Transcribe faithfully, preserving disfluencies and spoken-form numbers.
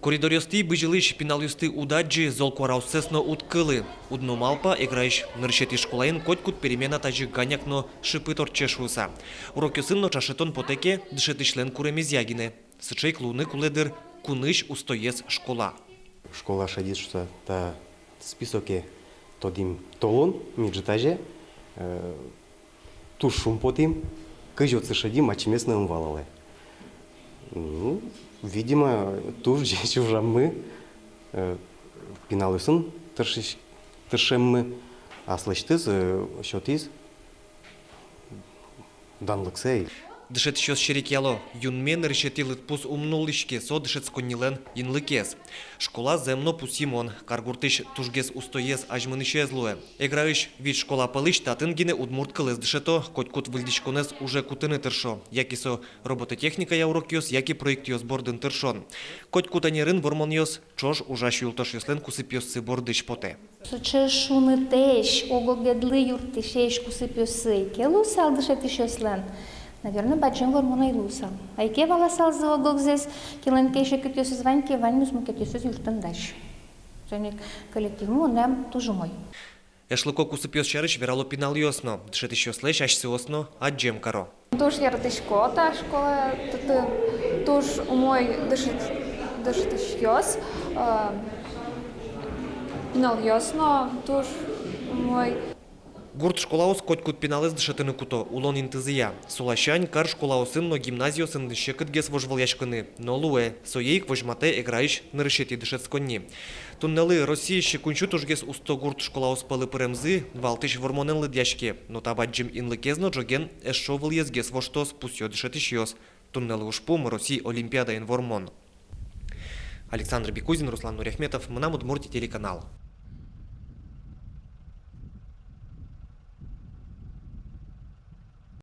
Коридоръёстӥ бызьылӥсь пиналъёсты уд адӟы, зол куараоссэс но уд кылы. Уд но малпа, Эграысь нырысетӥ школаын котькуд перемена тазьы ганяк но шыпыт ортче шуыса. Урокъёсын но ӵашетон потэ ке, дышетӥсьлэн куремезъя гинэ. Сыӵе ик луыны кулэ, дыр, кунысь устоез школа. Школа шедиз шуыса та списоке тодӥм толон, ми ӝытазе, э, туж шумпотӥм, кызьы отчы шедим, ачимес но ум валалэ. Ну, видимо, туж ӟеч ужаммы, э, пиналъёсын тыршись-, тыршеммы, аслэсьтыз, э, сётӥз данлыксэ. Дышетӥсьёс серекъяло: юнме нырысетӥ лыдпус ум нуллӥське, со дышетсконнилэн инлыкез. Школа зэм но пусйымон, каргуртысь тужгес устоез азьмынӥсез луэ. Эграысь вить школа пӧлысь татын гинэ удмурт кылэз дышето, котькуд выльдӥськонэз уже кутыны тыршо. Яке со робототехникая урокъёс, яке проектъёс бордын тыршон. Котькуд ӧнерын вормонъёс ӵош ужась юлтошъёслэн кусыпъёссы бордысь потэ. Сыӵе шунытэсь, ог-огедлы юрттӥсесь кусыпъёссы ӧй ке луысал дышетӥсьёслэн, наверно, бадӟым вормон ӧй луысал. Ӧй ке валасалзы ог-огзэс, кинлэн ке секытъёсыз вань ке, ваньмыз мукетъёсыз юрттыны дась. Соин ик коллективмы мынам туж умой. Эшлыко кусыпъёс сярысь верало пиналъёс но, дышетӥсьёслэсь асьсэос но адӟем каро. Туж яратӥсько та школа, татын туж умой дышет-, дышетӥсьёс, э, пиналъёс но туж умой. Гурт школаос котькуд пиналэз дышетыны куто улон интызыя. Со ласянь кар школаосын но гимназиосын секытгес вожвылъяськыны но луэ. Сое ик возьматэ Эграысь нырысетӥ дышетсконни. Туннэлы Россиысь куинь сю тужгес усто гурт школаос пӧлы пыремзы валтӥсь вормонэн лыдъяське. Но та бадӟым инлыкез но ӝоген эшшо вылӥезгес воштоз, пусъё дышетӥсьёс. Туннэлы ужпум — Россий олимпиадаын вормон. Александр Бекузин, Руслан Нуриахметов, «Мынам Удмуртие» телеканал.